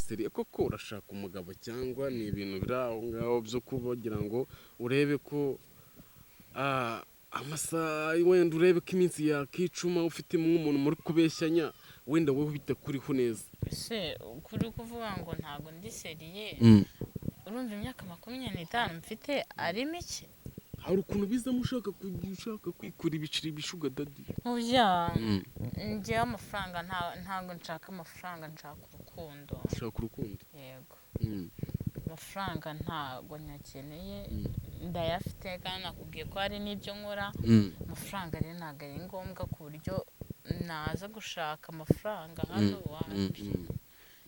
Sérieux koko urashaka umugabo cyangwa ni ibintu biri aho ngaho byo kubagira ngo urebe ko amasaha, wenda urebe ko iminsi yakicuma ufite nk'umuntu muri kubeshyanya, wenda wowe bitakuriho neza? Ese kuri kuvuga ngo ntabwo ndi sérieux, urumva imyaka 25 mfite ari mike? Hari ukuntu bizamo ushaka kujya ushaka kwikura ibiceri bisugar daddy. Oya, njyewe amafaranga ntabwo nshaka amafaranga, nshaka urukundo. Ushaka urukundo? Yego. Amafaranga ntabwo nyakeneye, ndayafite kandi nakubwiye ko hari n'ibyo nkora. Amafaranga rero ntabwo ari ngombwa ku buryo naza gushaka amafaranga hano, wapi.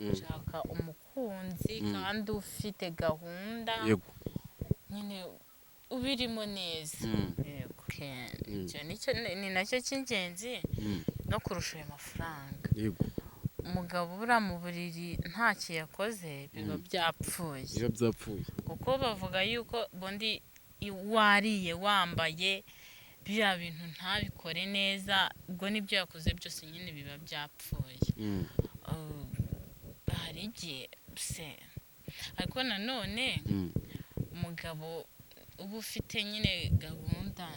Nshaka umukunzi kandi ufite gahunda, nyine ubirimo neza. Yego. Icyo ni nacyo cy'ingenzi no kurusha ayo mafaranga. Umugabo ubura mu buriri ntacyo yakoze, biba byapfuye. Biba byapfuye. Kuko bavuga yuko bundi wariye, wambaye, biriya bintu ntabikore neza, ubwo n'ibyo yakoze byose nyine biba byapfuye. Hari igihe se, ariko nanone umugabo uba ufite nyine gahunda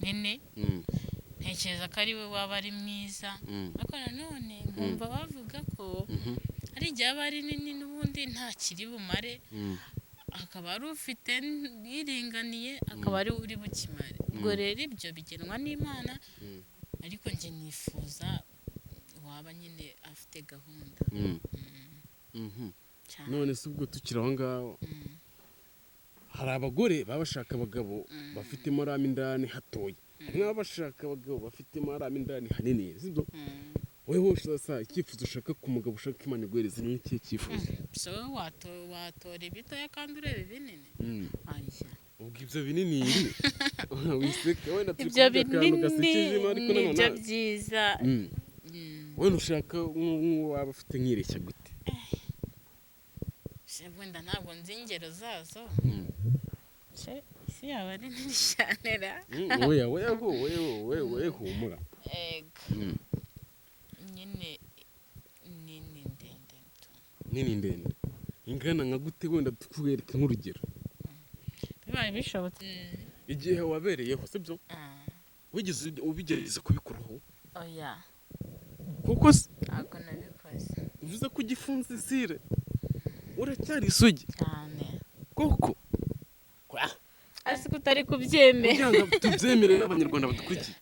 nini, ntekereza ko ari we waba ari mwiza. Ariko nanone nkumva bavuga ko hari igihe aba ari nini n'ubundi nta kiri bumare, akaba ari ufite iringaniye, akaba ari we uri bukimare. Ubwo rero ibyo bigenwa n'Imana, ariko njye nifuza waba nyine afite gahunda cyane. None se ubwo tukiri aho ngaho, hari abagore baba bashaka abagabo bafitemo aramo indani hatoya, hari n'ababa bashaka abagabo bafitemo aramo indani hanini, sibyo? Wowe sasa icyifuzo ushaka ku mugabo, ushaka Imana iguhereza, ni ikihe cyifuzo? So watora ibitoya kandi ureba ibinini? Aya. Ubwo ibyo binini iri wiseka, wenda turi Ibyo kuvuga akantu binini gasekeje, ariko nibyo nanone byiza. Wenda ushaka nk'uwo waba ufite nk'ireshya gute? Se wenda ntabwo nzi ingero zazo. Se isi yaba ari nini cyane ra? Oya, weho weho wewe wewe humura. Ega. Nyine nini, ndende tu. Nini ndende ingana nka gute? Wenda tukwereke nk'urugero. Bibaye bishobotse. Igihe wabereyeho, sibyo? Wigeze ubigerageza kubikoraho? Oya. Kuko se Ntabwo nabikoze. Bivuze ko ugifunze sire, uracyari isugi? Cyane. Koko? Asi ko utari kubyemera? Kugira ngo tubyemere n'Abanyarwanda badukurikiye,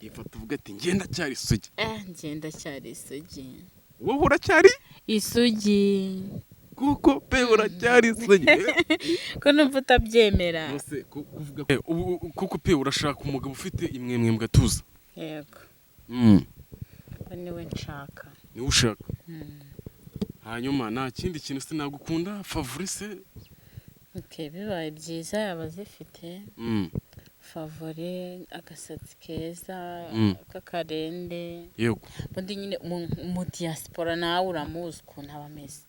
ifata uvuga ati: "Ngenda cyari isugi." Ngenda cyari isugi. Wowe uracyari Isugi. Kuko pe uracyari isugi? Ko numva utabyemera? Nose kuvuga ubu kuko pe urashaka umugabo ufite imwemwe mu gatuza? Yego. Uwo niwe nshaka. Niwe ushaka. Hanyuma nta kindi kintu se nagukunda favoris? Okay, bibaye byiza yaba azifite, favoris, agasatsi keza k'akarende. Ubundi nyine mu diaspora nawe uramuzi ukuntu aba ameze,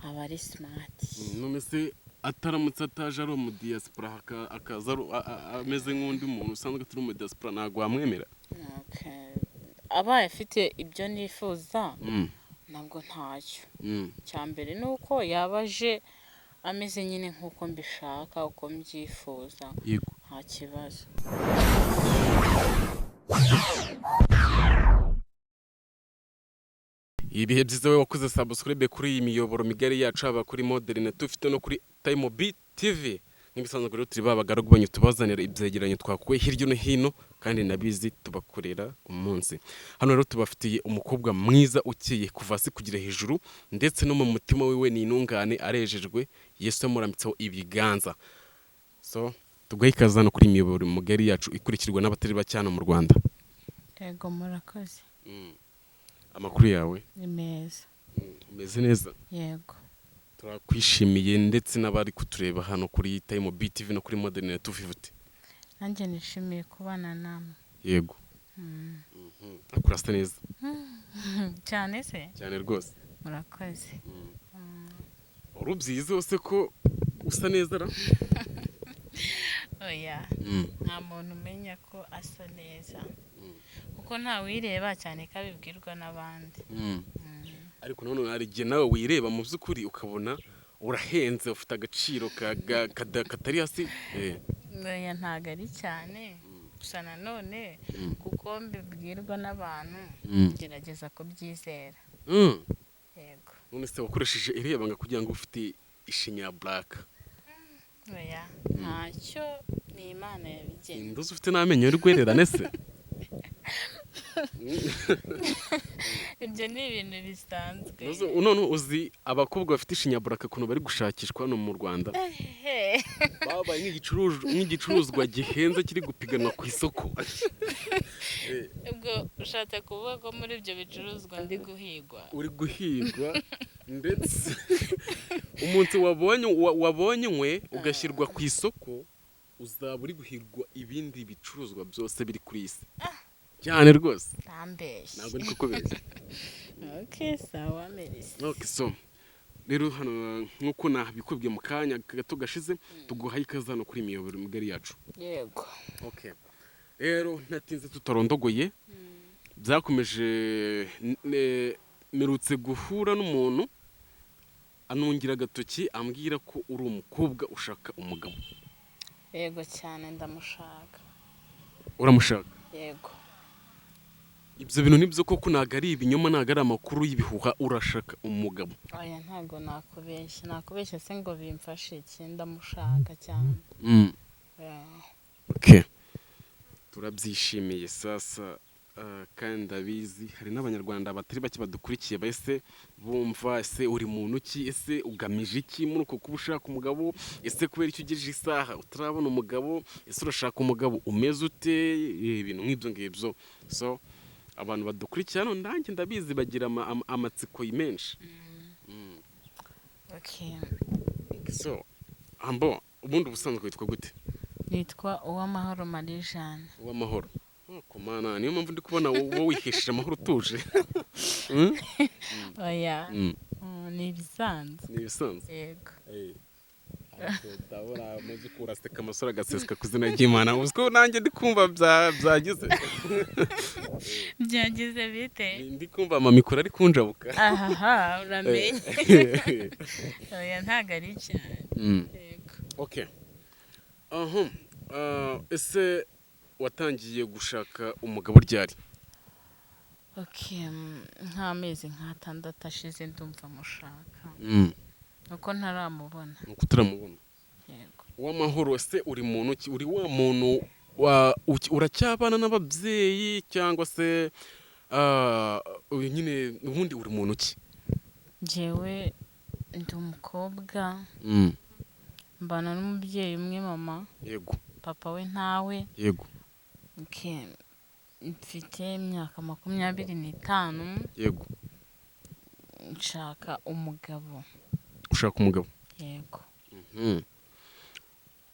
aba ari smart. None se ataramutse ataje ari umu diaspora, akaza ameze nk'undi muntu usanzwe atari umu diaspora, ntabwo wamwemera? Okay. Abaye afite ibyo nifuza, ntabwo ntacyo. Icya mbere ni uko yaba aje ameze nyine nk'uko mbishaka, uko mbyifuza, nta kibazo. Ibihe byiza wowe wakoze subscribe kuri iyi miyoboro migari yacu, haba kuri Modern tufite no kuri Time B TV. Nk'ibisanzwe rero turi ba bagaragu banyu, tubazanira ibyegeranyo twakuye hirya no hino, kandi nabizi tubakorera umunsi. Hano rero tubafitiye umukobwa mwiza ukeye kuva hasi kugera hejuru, ndetse no mu mutima wiwe ni intungane, arejejwe, Yesu yamurambitseho ibiganza. So tugahe ikaze hano kuri iyi miyoboro migari yacu ikurikirwa n'abatari bake hano mu Rwanda. Yego, murakoze. Amakuru yawe? Ni meza. Umeze neza? Yego. Turakwishimiye, ndetse n'abari kutureba hano kuri Time BTV no kuri Modern 250. Nanjye nishimiye kubana namwe. Yego. Ariko urasa neza. Cyane se? Cyane rwose. Murakoze. Wari ubyizi wose ko usa neza ra? Oya, nta muntu umenya ko asa neza, kuko ntawireba cyane ko abibwirwa n'abandi. Ariko nanone hari igihe nawe wireba mu by'ukuri ukabona urahenze, ufite agaciro katari hasi. Oya, ntabwo ari cyane, gusa nanone kuko mbibwirwa n'abantu ngerageza kubyizera. Yego. None se wakoresheje iriya banga kugira ngo ufite ishinya ya black? Oya, ntacyo, ni Imana yabigennye. Indozi ufite n'amenyo y'urwererane se? Ibyo ni ibintu bisanzwe. None uzi abakobwa bafite ishinya black ukuntu bari gushakishwa hano mu Rwanda? Babaye nk'igicuruzwa gihenze kiri gupiganwa ku isoko. Ubwo ushatse kuvuga ko muri ibyo bicuruzwa ndi guhigwa? Uri guhigwa, ndetse umunsi wabonywe ugashyirwa ku isoko, uzaba uri guhigwa ibindi bicuruzwa byose biri kuri iyi si cyane rwose. Ntambeshye. Ntabwo ndi kukubeshya. Ok, sawa, merci. Okay, so rero hano nk'uko nabikubwiye mu kanya gato gashize, tuguhaye ikaze hano kuri imiyoboro migari yacu. Yego. Okay, rero ntatinze tutarondogoye, byakomeje mperutse guhura n'umuntu anungira agatoki ambwira ko uri umukobwa ushaka umugabo. Yego cyane, ndamushaka. Uramushaka? Yego. Ibyo bintu nibyo koko, ntabwo ari ibinyoma, ntabwo ari amakuru y'ibihuha, urashaka umugabo? Oya, ntabwo nakubeshya, nakubeshya se ngo bimfashe iki? Ndamushaka cyane. Okay, turabyishimiye sasa, kandi ndabizi hari n'abanyarwanda batari bake badukurikiye bahise bumva: ese uri muntu ki? Ese ugamije iki muri uko kuba ushaka umugabo? Ese kubera icyo ugejeje isaha utarabona umugabo? Ese urashaka umugabo umeze ute? Ibintu nk'ibyo ngibyo. So abantu badukurikiye hano nanjye ndabizi bagira amatsiko menshi. Okay. So ambo ubundi ubusanzwe witwa gute? Nitwa Uwamahoro Marie Jeanne. Uwamahoro. Oh, komana, niyo mpamvu ndi kubona wowe wihesheje amahoro utuje. Oya. Ni ibisanzwe. Ni ibisanzwe? Yego. Ariko ndabona amaze kuraseka amasura agaseseka ku izina ry'Imana. Uzi ko nanjye ndi kumva byagize. Byagize bite? Ndi kumva amamikoro ari kunjabuka. Ahaha, uramenye. Oya, ntabwo ari cyane. Yego. Okay. Aha. Ese watangiye gushaka umugabo ryari? Okay, nk'amezi nk'atandatu ashize ndumva mushaka. Nuko ntaramubona. Nuko utaramubona. Yego. Uwamahoro, se uri muntu ki? Uri wa muntu uracyabana n'ababyeyi cyangwa se uyu nyine ubundi uri muntu ki? Njyewe ndi umukobwa, mbana n'umubyeyi umwe, mama. Papa we ntawe. Okay. Mfite imyaka 25. Nshaka umugabo. Ushaka umugabo? Yego.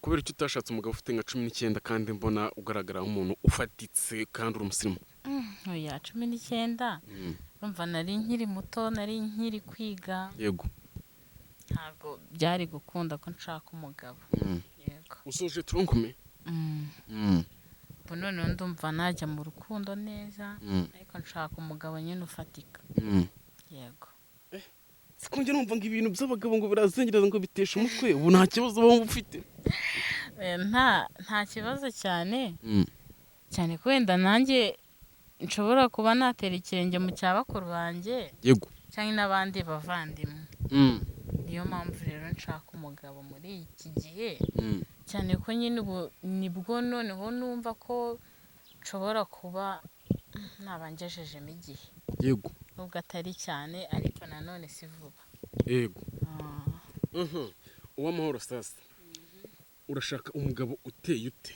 Kubera icyo utashatse umugabo ufite nka 19 kandi mbona ugaragara nk'umuntu ufatitse kandi uri umusirimu? Oya, 19, urumva nari nkiri muto, nari nkiri kwiga. Ntabwo byari gukunda ko nshaka umugabo. Yego. Usoje tronc commun? Ubu noneho ndumva najya mu rukundo neza, ariko nshaka umugabo nyine ufatika. Yego. Siko njye numva ngo ibintu by'abagabo ngo birazengereza, ngo bitesha umutwe, ubu nta kibazo wumva ufite? Nta kibazo cyane cyane ko wenda nanjye nshobora kuba natera ikirenge mu cya bakuru banjye cyangwa n'abandi bavandimwe. Niyo mpamvu rero nshaka umugabo muri iki gihe, cyane ko nyine ubu nibwo noneho numva ko nshobora kuba nabangejejemo igihe. Nubwo atari cyane, ariko nanone si vuba. Uwamahoro, sasa urashaka umugabo uteye ute?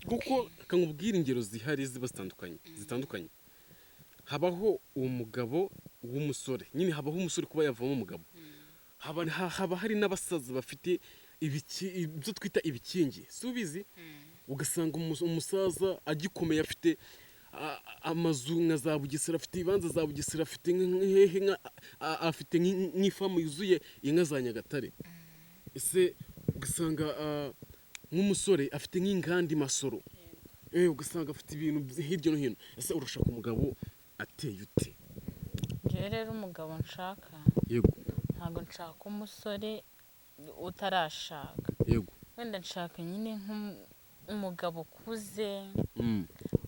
Kuko akamubwira ingero zihari ziba zitandukanye. Habaho umugabo w'umusore nyine, habaho umusore kuba yavamo umugabo, haba hari n'abasaza bafite ibyo twita ibikingi, si ubizi? Ugasanga umusaza agikomeye, afite amazu nka za Bugesera, afite ibibanza za Bugesera, afite hehe, afite nk'ifamu yuzuye inka za Nyagatare. Ese ugasanga nk'umusore afite nk'inganda Masoro, ugasanga afite ibintu hirya no hino. Ese urashaka umugabo ateye ute? Njyewe rero umugabo nshaka, Yego. ntabwo nshaka umusore utarashaka. Yego. Wenda nshaka nyine nk'umugabo ukuze,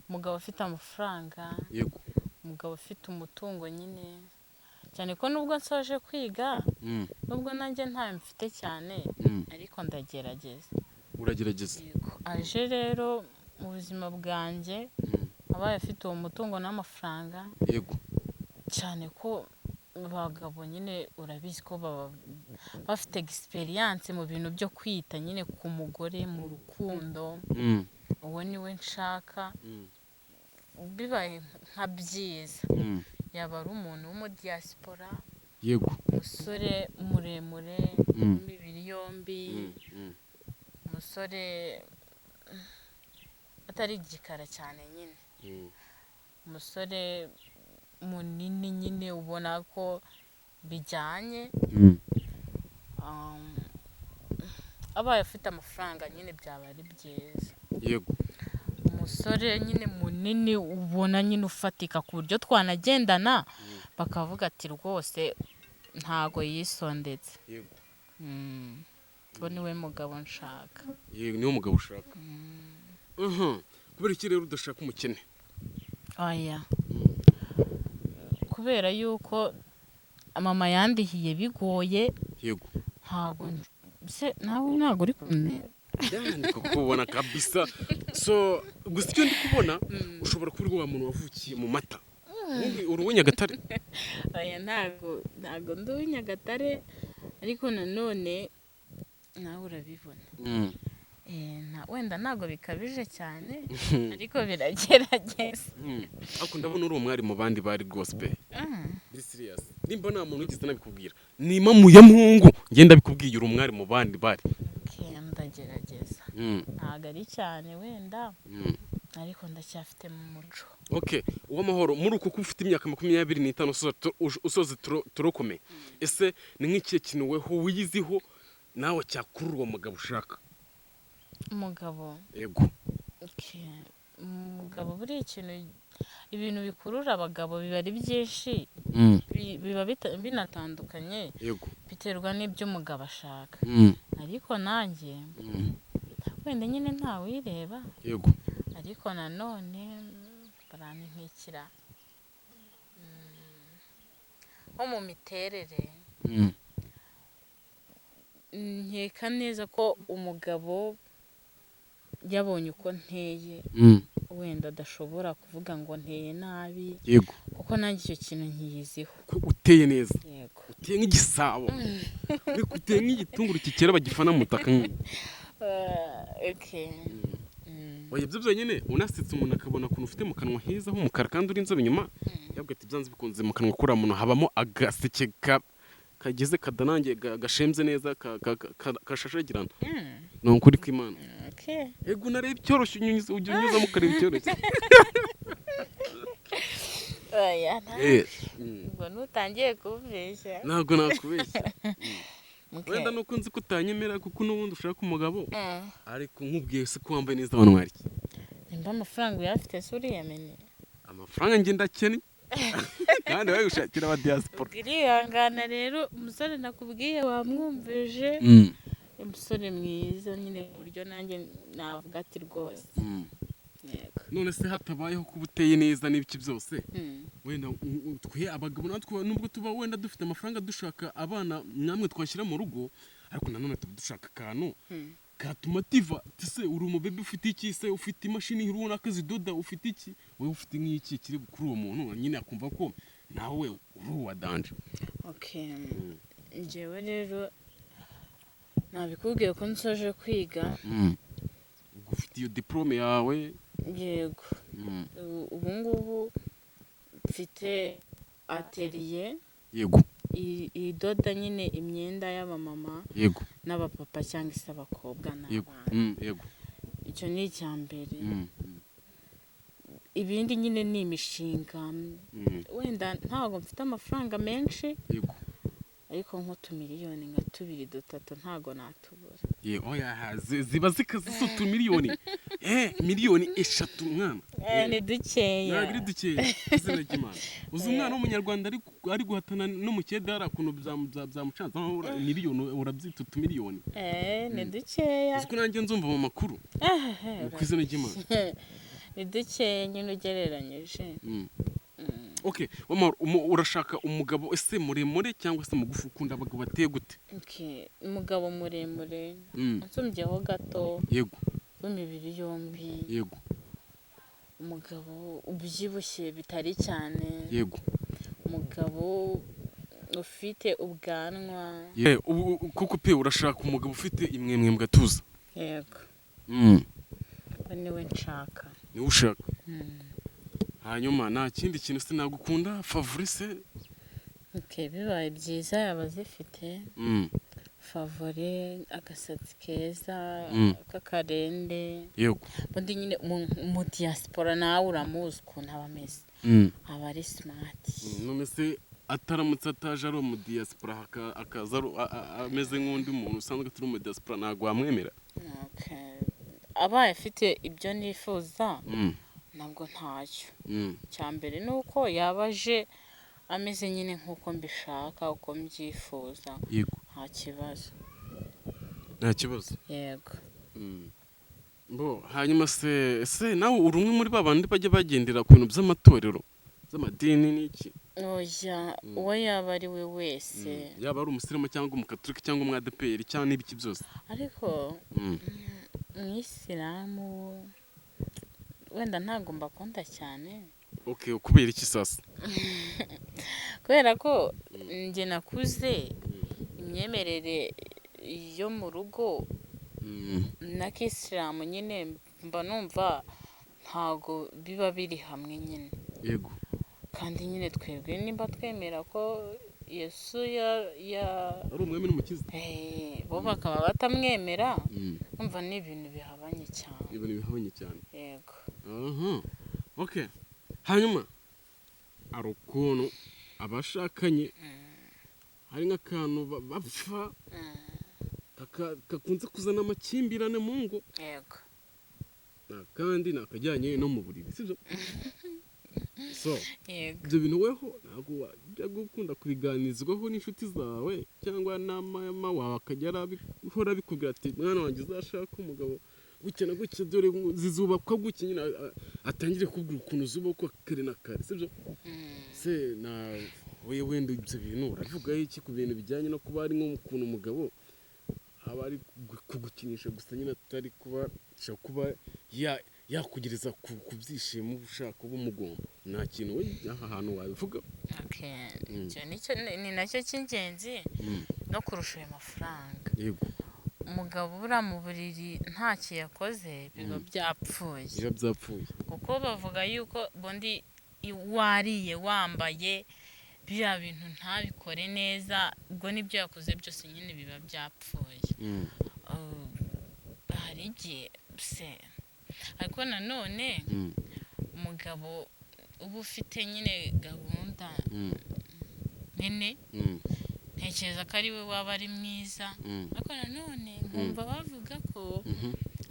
umugabo ufite amafaranga, Yego. umugabo ufite umutungo nyine, cyane ko nubwo nsoje kwiga, nubwo nanjye ntayo mfite cyane, ariko ndagerageza. Uragerageza. Yego. Aje rero mu buzima bwanjye, abaye afite uwo mutungo n'amafaranga, Yego. cyane ko abagabo nyine urabizi ko baba bafite egisperiyanse mu bintu byo kwita nyine ku mugore mu rukundo, uwo niwe nshaka. Bibaye nka byiza yaba ari umuntu w'umudiyasipora, Yego. umusore muremure, w'imibiri yombi, umusore atari igikara cyane nyine, umusore munini nyine ubona ko bijyanye, abaye afite amafaranga nyine byaba ari byiza. Yego. Umusore nyine munini ubona nyine ufatika ku buryo twanagendana bakavuga ati rwose ntago yisondetse. Yego. Uwo niwe mugabo nshaka. Yego, niwe mugabo ushaka. Kubera iki rero udashaka umukene? Oya. Kubera yuko mama yandihiye bigoye. Yego. Ntago se nawe ntago uri kumwe. Ndi kukubona kabisa. So gusa icyo ndi kubona, ushobora kuba uri wa muntu wavukiye mu mata. Ubundi uri uw'Inyagatare? Oya, ntago ndi uw'Inyagatare, ariko nanone nawe urabibona. Wenda ntago bikabije cyane, ariko biragerageza. Ariko ndabona uri umwari mu bandi bari rwose pe. Be serious. Nimba nta muntu wigeze nabikubwira, ni imamu ya Mungu ngenda bikubwiye, uri umwari mu bandi bari. Ndagerageza. Ntago ari cyane wenda, ariko ndacyafite mu muco. Okay, Uwamahoro, muri uku ufite imyaka 25 usoza turokome. Ese ni nk'ikihe kintu weho wiyiziho nawe cyakurura uwo mugabo ushaka? Umugabo. Yego. Okay. Umugabo buriya ikintu, ibintu bikurura abagabo biba ari byinshi, biba binatandukanye. Yego. Biterwa n'ibyo umugabo ashaka. Ariko nanjye wenda nyine ntawireba. Yego. Ariko nanone barantinkikira nko mu miterere. Nkeka neza ko umugabo yabonye uko nteye, wenda adashobora kuvuga ngo nteye nabi. Yego. Kuko nanjye icyo kintu nkiyiziho. Ko uteye neza. Yego. Uteye nk'igisabo. Uteye nk'igitunguru kikera bagifana mu butaka. Okay. Oya, ibyo byonyine unasetse umuntu akabona ukuntu ufite mu kanwa heza h'umukara kandi uri inzobe inyuma, yabwo ati byanze bikunze mu kanwa kuri muntu habamo agaseke kageze kadanange gashemze neza kashashagirana. Ni ukuri kw'Imana. Okay. Ego nareba icyoroshye ujya unyuzamo ukareba icyoroshye. Oya, ubwo nutangiye kubeshya. Ntabwo nakubeshya. Wenda nuko nzi ko utanyemera kuko n'ubundi ushaka umugabo. Ariko nkubwiye se ko wambaye neza abantu mwari. Nimba amafaranga uyafite se uriyamenye? Amafaranga njye ndakennye. Kandi bari gushakira aba diaspora. Urihangana rero umusore nakubwiye wamwumvije. Umusore mwiza nyine ku buryo nanjye navuga ati rwose. Yego. None se hatabayeho kuba uteye neza n'ibiki byose? Wenda twe abagabo natwe nubwo tuba wenda dufite amafaranga dushaka abana namwe twashyira mu rugo, ariko nanone tuba dushaka akantu katuma tiva. Ese uri umubebe ufite iki se? Ufite imashini runaka zidoda, ufite iki? Wowe ufite nk'iki kiri kuri uwo muntu nyine akumva ko nawe uri uwa danje. Okay. Njyewe rero nabikubwiye ko nsoje kwiga. Ufite iyo diplome yawe? Yego. Ubu ngubu mfite atelier. Yego. Idoda nyine imyenda y'abamama. Yego. N'abapapa cyangwa se abakobwa n'abana. Yego. Icyo ni icya mbere. Ibindi nyine ni imishinga. Wenda ntabwo mfite amafaranga menshi. Yego. Ariko nk'utumiliyoni nka 2 3 ntago natubura. Oya, ziba zikaze utumiliyoni. Miliyoni 3 mwana. Ni dukeya. Ntabwo ari dukeya. Izina ry'Imana. Uzi umwana w'umunyarwanda ari ari guhatana n'umukede hari ukuntu byamucanze miliyoni urabyita utumiliyoni. Ni dukeya. Uzi ko nanjye nzumva mu makuru ku izina ry'Imana. Ni dukeya nyine ugereranyije. Okay, urashaka umugabo ese muremure cyangwa se mugufi? Ukunda abagabo bateye gute? Okay, umugabo muremure unsumbyeho gato. Yego. W'imibiri yombi. Yego. Umugabo ubyibushye bitari cyane. Yego. Umugabo ufite ubwanwa. Kuko pe urashaka umugabo ufite imwemwe mu gatuza. Yego. Niwe nshaka. Niwe ushaka. Hanyuma nta kindi kintu sinagukunda Favorite. Okay, bibaye byiza yaba zifite. Favore, agasatsi keza, k'akarende. Yego. Bundi nyine mu diaspora nawe uramuzi ukuntu aba ameze. Aba ari smart. None se ataramutse ataje ari mu diaspora akaza ameze nk'undi muntu usanzwe atari mu diaspora ntabwo wamwemera? Okay. Abaye afite ibyo nifuza. Ntabwo ntacyo. Cya mbere ni uko yaba aje ameze nyine nk'uko mbishaka, uko mbyifuza. Yego. Nta kibazo. Nta kibazo. Yego. Bo hanyuma se nawe uri umwe muri babandi bajya bagendera ku bintu by'amatorero by'amadini n'iki? Oya, uwo yaba ari we wese. Yaba ari umusirimu cyangwa umukatolika cyangwa umwadeperi cyangwa n'ibiki byose. Ariko umwisilamu wenda ntabwo mbakunda cyane. Okay, kubera iki sasa? Kubera ko njye nakuze imyemerere yo mu rugo na kisilamu nyine mba numva ntago biba biri hamwe nyine. Yego. Kandi nyine twebwe nimba twemera ko Yesu ya ari umwami n'umukiza, bo bakaba batamwemera, umva ni ibintu bihabanye cyane. Ibintu bihabanye cyane. Yego. Okay. Hanyuma ari ukuntu abashakanye hari nk'akantu bapfa kakunze kuzana amakimbirane mu ngo. Yego. Kandi nakajyanye no mu buriri, sibyo? So yego. Ibyo bintu weho ntabwo wajya gukunda kubiganizwaho n'inshuti zawe cyangwa na mama wawe akajya arabihora bikubwira ati mwana wanjye uzashaka umugabo gutya na gutya, dore zizubakwa gutya, nyine atangire kubwira ukuntu zubakwa kare na kare, sibyo? Se na we wenda ibyo bintu uravuga iki ku bintu bijyanye no kuba ari nk'ukuntu umugabo aba ari kugukinisha gusa nyine atari kuba kuba yakugereza ku byishimo ushaka uba umugomba? Nta kintu we aha hantu wabivuga. Okay, icyo ni nacyo cy'ingenzi no kurusha ayo mafaranga. Yego. Umugabo ubura mu buriri ntacyo yakoze biba byapfuye. Biba byapfuye. Kuko bavuga yuko bundi wariye wambaye bya bintu ntabikore neza, ubwo nibyo yakoze byose nyine biba byapfuye. Hari igihe se ariko nanone umugabo uba ufite nyine gahunda nini, ntekereza ko ari we waba ari mwiza, ariko nanone nkumva bavuga ko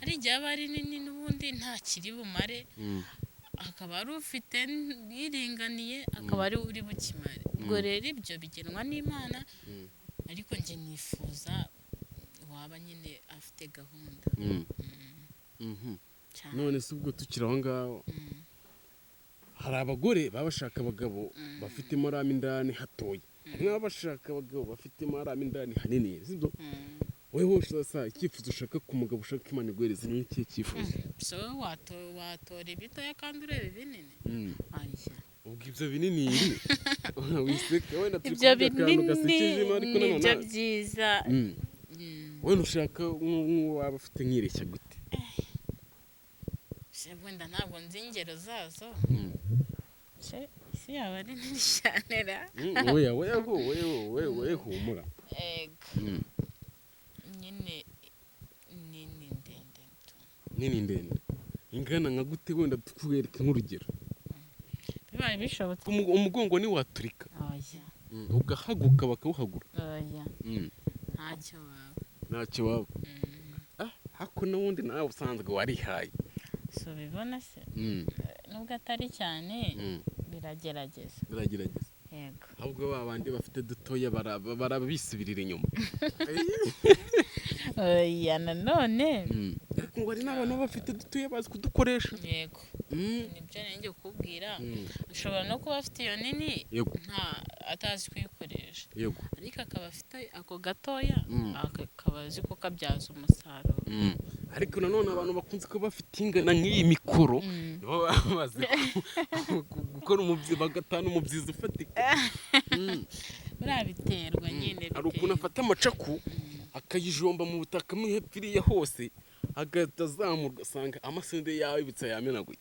hari igihe aba ari nini n'ubundi ntakiri bumare, akaba ari ufite yiringaniye, akaba ari uri bukimare. Ubwo rero ibyo bigenwa n'Imana, ariko njye nifuza waba nyine afite gahunda. None se ubwo tukiri aho ngaho, hari abagore baba bashaka abagabo bafitemo rame indani hatoya, hari n'abashaka abagabo bafitemo rame indani hanini, sibyo? Wewe sasa icyifuzo ushaka ku mugabo ushaka Imana iguhereze ni ikihe cyifuzo? So watora ibitoya kandi ureba ibinini. Ubwo ibyo binini wiseka wenda turi Ibyo kuvuga akantu binini gasekeje ariko nibyo nanone byiza. Wenda ushaka nk'uwaba ufite nk'ireshya gute? Wenda ntabwo nzi ingero zazo. Isi yaba ari nini cyane ra. Oya weho weho weho humura. Ego. Nyine nini ndende. Nini ndende. Ingana nka gute wenda tukwereke nk'urugero? Bibaye bishobotse. Umugongo ni waturika. Oya. Ugahaguka bakawuhagura. Oya. Ntacyo waba. Ntacyo waba. Hako n'ubundi nawe usanzwe warihaye. So bibona se? Nubwo atari cyane biragerageza. Biragerageza. Yego. Ahubwo ba bandi bafite dutoya barabisubirira inyuma. Oya nanone. Ariko ngo hari n'abantu bafite dutoya bazi kudukoresha. Yego. Nibyo nenge kukubwira. Ushobora no kuba afite iyo nini nta atazi kuyikoresha. Yego. Ariko akaba afite ako gatoya akaba azi ko kabyaza umusaruro. Ariko nanone abantu bakunze kuba bafite ingana nk'iyi mikoro nibo baba bazi gukora umubyizi bagatana umubyizi ufatika. Buriya biterwa nyine. Hari ukuntu afata amacaku akayijomba mu butaka mo hepfo iriya hose agahita azamurwa ugasanga amasinde yawe ibitsa yamenaguye.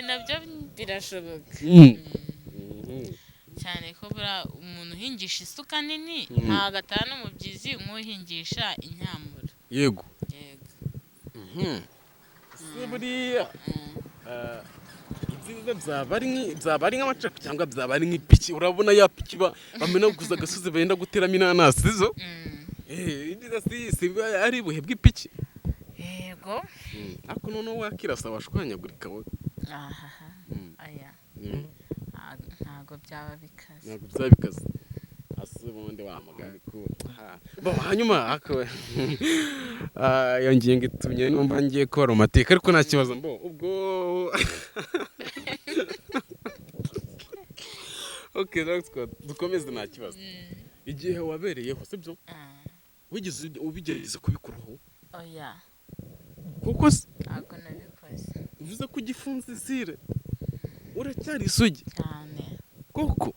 Nabyo birashoboka. Cyane ko buriya umuntu uhingisha isuka nini ntabwo atana umubyizi nk'uhingisha inyamura. Yego. Yego. Si buriya ibyiza byaba ari nk'amacaku cyangwa byaba ari nk'ipiki. Urabona ya piki bamenaguza agasozi benda guteramo inanasi zo. Ibyiza si ari buhe bw'ipiki. Yego. Ariko noneho wakirasa washwanyagurika wowe. Ahaha. Aya. Ntabwo byaba bikaze. Ntabwo byaba bikaze. Ase ubundi wahamagara ko. Bo hanyuma ako iyo ngingo itumye numva ngiye kuba romantique ariko nta kibazo mbo ubwo. Okay, dukomeze nta kibazo. Igihe wabereyeho sibyo? Wigeze ubigerageza kubikuraho? Oya. Kuko se ntabwo nabikoze. Uvuze ko ugifunze sire. Uracyari isugi cyane. Koko.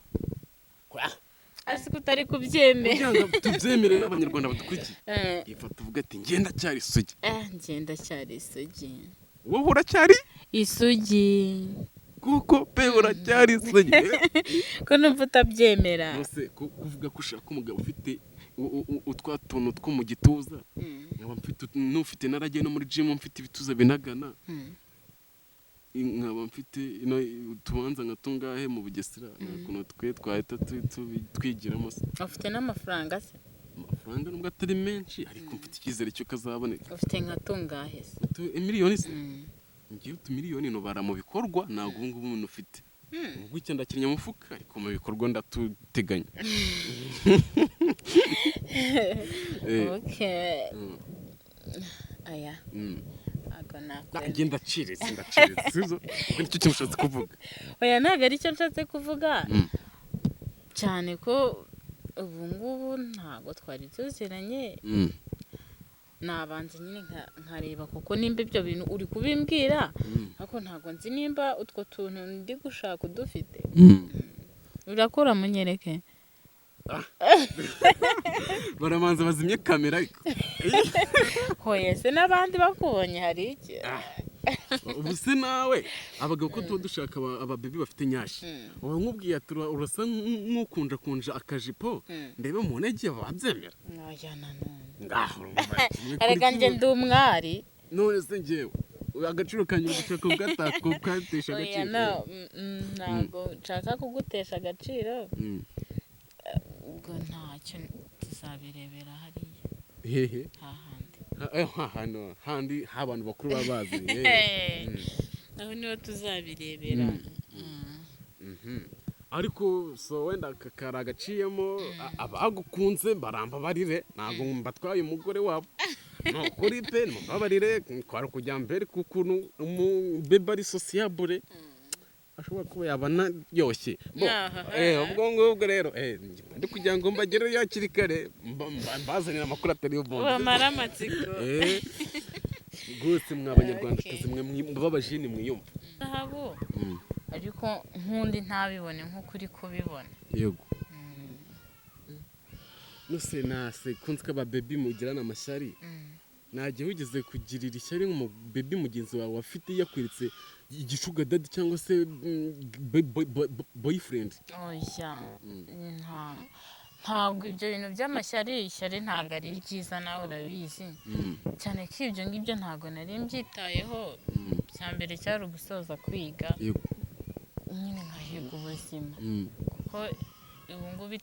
Asi kutari kubyemera. Kugira ngo tubyemere n'abanyarwanda badukurikiye. Ifata uvuga ati ngenda cyari isugi. Ngenda cyari isugi. Wowe uracyari isugi. Kuko pe uracyari isugi. Ko numva utabyemera. Nose kuvuga ko ushaka umugabo ufite utwa tuntu two mu gituza. Nkaba mfite n'ufite naragiye no muri gym mfite ibituza binagana. Nkaba mfite ino tubanza nka tungahe mu Bugesera ukuntu twe twahita twigiramo. Ufite n'amafaranga se? Amafaranga nubwo atari menshi ariko mfite icyizere cyo kazaboneka. Ufite nka tungahe se? Miliyoni se? Ngiye utumiliyoni nubara mu bikorwa ntabwo ubu ngubu umuntu ufite. Ubwo icyo ndakinnye mufuka ariko mu bikorwa ndatuteganya. Okay. Aya. Ngenda ndaciritse sizo nicyo kintu ushatse kuvuga. Oya ntabwo ari cyo nshatse kuvuga. Cyane ko ubu ngubu ntabwo twari tuziranye. Nabanza nyine nkareba kuko nimba ibyo bintu uri kubimbwira ariko ntabwo nzi nimba utwo tuntu ndi gushaka udufite. Urakora munyereke. Baramanza bazimye kamera ariko. Hoye se n'abandi bakubonye hari iki? Ubu se nawe abagabo ko tuba dushaka ababebi bafite nyashi. Uba nkubwiye ati urasa nk'ukunja kunja akajipo ndebe mu ntege babyemera. Oya nanone. Ngaho. Erega nje ndi umwari. None se ngewe agaciro kanjye gushaka kugataka ukatesha agaciro. Oya no ntabwo nshaka kugutesha agaciro. Ubwo ntacyo tuzabirebera hariya. Hehe. Hahandi. Hano handi abantu bakuru babazi. Aho niho tuzabirebera. Ariko so wenda kakara gaciyemo abagukunze baramba barire ntabwo mbatwaye umugore wabo. No kuri pe mbabarire kwari kujya mbere kukuntu umubebe ari sociable. Ashobora kuba yabana yoshye. Ubwo ngubwo rero ndi kugira ngo mbagereyo hakiri kare mbazanira amakuru atari yo bombi. Bamara amatsiko. Rwose mwa abanyarwandakazi mwe babajini mwiyumva. Zahabu. Ariko nkundi ntabibone nkuko uri kubibona. Yego. Nose nase kunzi ko ababebi mugirana amashyari. Nagiye wigeze kugirira ishyari nk'umubebi mugenzi wawe afite yakwiritse igishuga daddy cyangwa se boyfriend? Oya. Ntabwo ibyo bintu by'amashyari ishyari ntabwo ari byiza nawe urabizi. Cyane ko ibyo ngibyo ntabwo nari mbyitayeho. Cya mbere cyari ugusoza kwiga. Nyine nkahiga ubuzima. Kuko ubu ngubu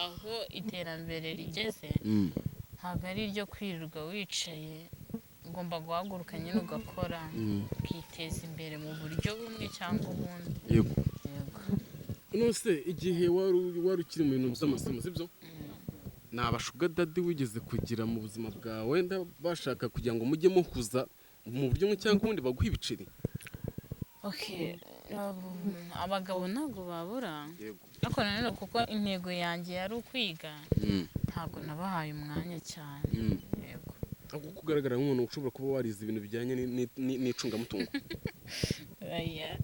aho iterambere rigeze ntabwo ari iryo kwirirwa wicaye Ugomba guhaguruka nyine ugakora, ukiteza imbere mu buryo bumwe cyangwa ubundi. Yego. Yego. None igihe wari ukiri mu bintu by'amasomo, sibyo, ni aba sugar daddy wigeze kugira mu buzima bwawe, wenda bashaka kugira ngo mujye muhuza mu buryo bumwe cyangwa ubundi, baguha ibiceri? Okay, abagabo ntabwo babura, Yego. ariko nanone kuko intego yanjye yari ukwiga, ntabwo nabahaye umwanya cyane. Yego. Ahubwo kugaragara nk'umuntu ushobora kuba warize ibintu bijyanye n'icungamutungo. Oya,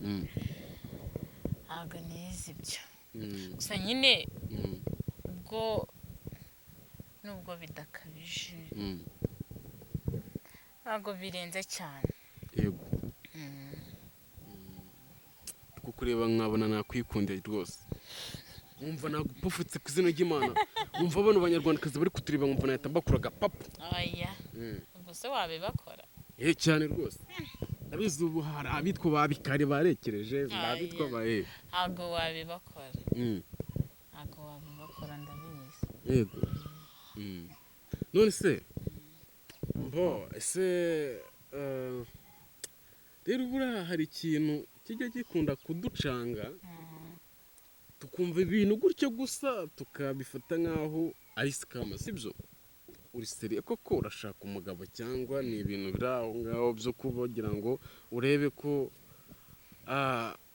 ntabwo nize ibyo. Gusa nyine ubwo nubwo bidakabije, ntabwo birenze cyane. Yego, kukureba nkabona nakwikundira rwose, nkumva nagupfutse ku izina ry'Imana, nkumva bano banyarwandakazi bari kutureba, nkumva nahita mbakura agapapu. Oya, ubwo se wabibakora? Eh, cyane rwose. Ndabizi, ubu hari abitwa ba bikari barekereje, abitwa ba Ntabwo wabibakora. Ntabwo wabibakora, ndabizi. Yego. None se bo ese rero buriya hari ikintu kijya gikunda kuducanga, tukumva ibintu gutyo gusa tukabifata nk'aho ari scam, sibyo? Uri sérieux koko, urashaka umugabo, cyangwa ni ibintu biri aho ngaho byo kubagira ngo urebe ko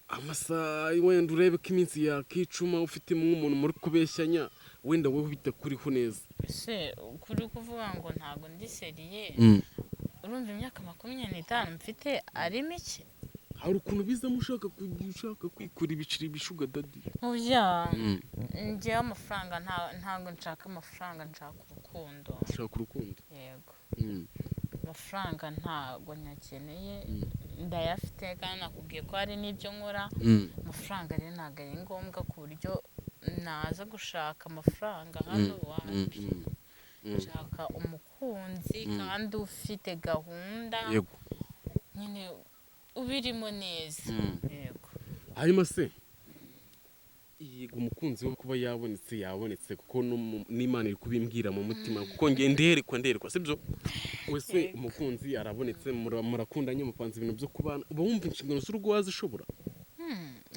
amasaha, wenda urebe ko iminsi yakicuma ufite nk'umuntu muri kubeshyanya, wenda wowe bitakuriho neza? Ese kuri kuvuga ngo ntabwo ndi sérieux, urumva imyaka 25 mfite ari mike? Hari ukuntu bizamo ushaka kujya ushaka kwikura ibiceri bi sugar daddy. Oya, njyewe amafaranga ntabwo nshaka amafaranga, nshaka urukundo. Ushaka urukundo. Yego. Amafaranga ntabwo nyakeneye, ndayafite kandi nakubwiye ko hari n'ibyo nkora. Amafaranga rero ntabwo ari ngombwa ku buryo naza gushaka amafaranga hano, wapi. Nshaka umukunzi kandi ufite gahunda, nyine ubirimo neza. Yego. Hanyuma se yego, umukunzi we kuba yabonetse, yabonetse, kuko n'Imana iri kubimbwira mu mutima, kuko nge nderekwa, nderekwa, sibyo? Wese Yego. umukunzi arabonetse, murakundanye, mupanze ibintu byo kubana, uba wumva inshingano z'urugo wazishobora?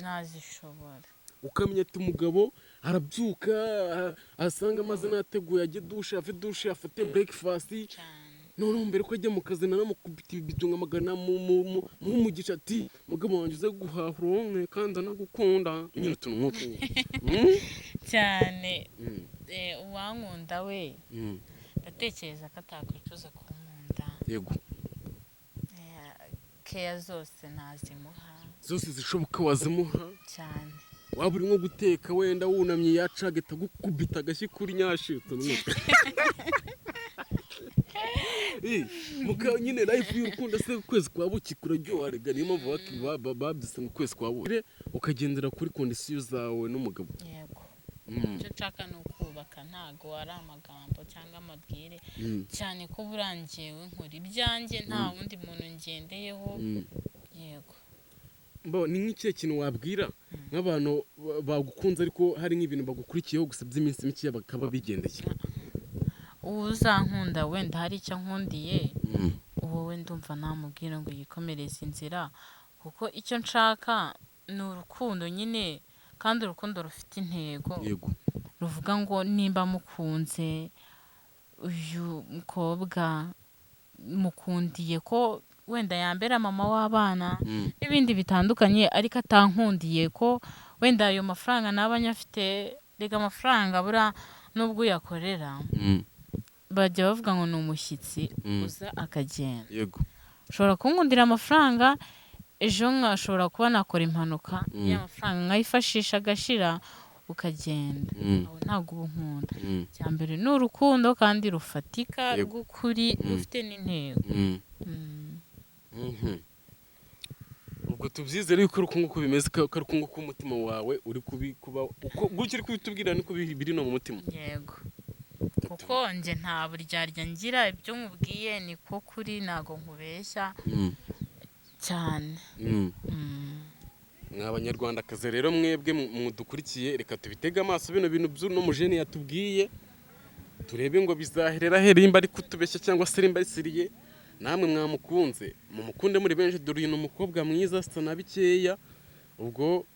Nazishobora. Ukamenya ati umugabo arabyuka, asanga amazi nateguye, ajye douche, ave douche, afate breakfast, Cyane. noneho mbere ko ajya mu kazi nanamukubita ibitunga magana muhe umugisha, ati mugabo wanjye uze guhaha uronke kandi anagukunda, nyine utuntu nk'utwo. Cyane. Uwankunda we, ndatekereza ko atakwicuza kunkunda. Keya zose nazimuha. Zose zishoboka wazimuha? Cyane. Waba uri nko guteka, wenda wunamye, yacageta gukubita agashyi kuri nyashi, utuntu nk'utwo. Muka nyine life y'urukundo se, ukwezi kwa buki kuraryoha rega, niyo mpamvu babyise ngo ukwezi kwa buki, ukagendera kuri condition zawe n'umugabo. Yego. Icyo nshaka ni ukubaka, ntago ari amagambo cyangwa amabwire, cyane ko burangiwe nkora ibyanjye, nta wundi muntu ngendeyeho. Yego. Bo ni nk'ikihe kintu wabwira nk'abantu bagukunze, ariko hari nk'ibintu bagukurikiyeho gusa by'iminsi mikeya bakaba bigendeye? Uzankunda wenda hari icyo nkundiye, wowe ndumva namubwira ngo yikomereze inzira, kuko icyo nshaka ni urukundo nyine, kandi urukundo rufite intego, ruvuga ngo nimba mukunze uyu mukobwa, mukundiye ko wenda yambera mama w'abana n'ibindi bitandukanye, ariko atankundiye ko wenda ayo mafaranga naba nyafite. Reka, amafaranga buriya nubwo uyakorera, bajya bavuga ngo ni umushyitsi uza akagenda. Ushobora kunkundira amafaranga, ejo nkashobora kuba nakora impanuka, ya mafaranga nkayifashisha agashira, ukagenda. Aho ntabwo uba unkunda. Icya mbere ni urukundo kandi rufatika, rw'ukuri, rufite n'intego. Ubwo tubyizere yuko ari uko nguko bimeze, ko ari uko nguko umutima wawe uri kuba uko gutyo uri kubitubwira, niko biri no mu mutima. Yego, kuko njye nta buryarya ngira, ibyo nkubwiye niko kuri, ntabwo nkubeshya cyane. Mwa banyarwandakazi rero mwebwe mudukurikiye, reka tubitege amaso bino bintu by'uno mujene yatubwiye, turebe ngo bizaherera he, rimba ari kutubeshya cyangwa se rimba ari sérieux. Namwe mwamukunze, mumukunde muri benshi. Dore uyu ni umukobwa mwiza, asa na bikeya. Ubwo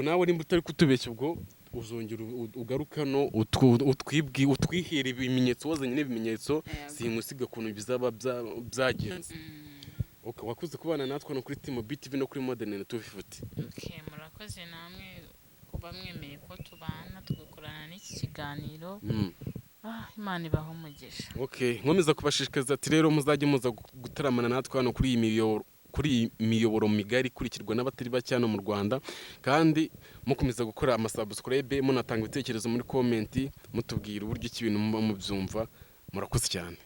nawe nimba utari kutubeshya, ubwo uzongera ugaruke hano utwihire ibimenyetso, wazanye n'ibimenyetso. Yego. Simusiga ukuntu bizaba byagenze. Okay, wakoze kubana natwe no kuri Team BTV no kuri Modern 250. Okay, murakoze namwe kuba mwemeye ko tubana, tugakorana n'iki kiganiro. Imana ibahe umugisha. Okay, nkomeza kubashishikariza ati rero muzajye muza gutaramana natwe hano kuri iyi miyoboro migari ikurikirwa n'abatari bake hano mu Rwanda, kandi mukomeza gukora amasubscribe, munatanga ibitekerezo muri comment, mutubwira uburyo ki ibintu muba mubyumva. Murakoze cyane.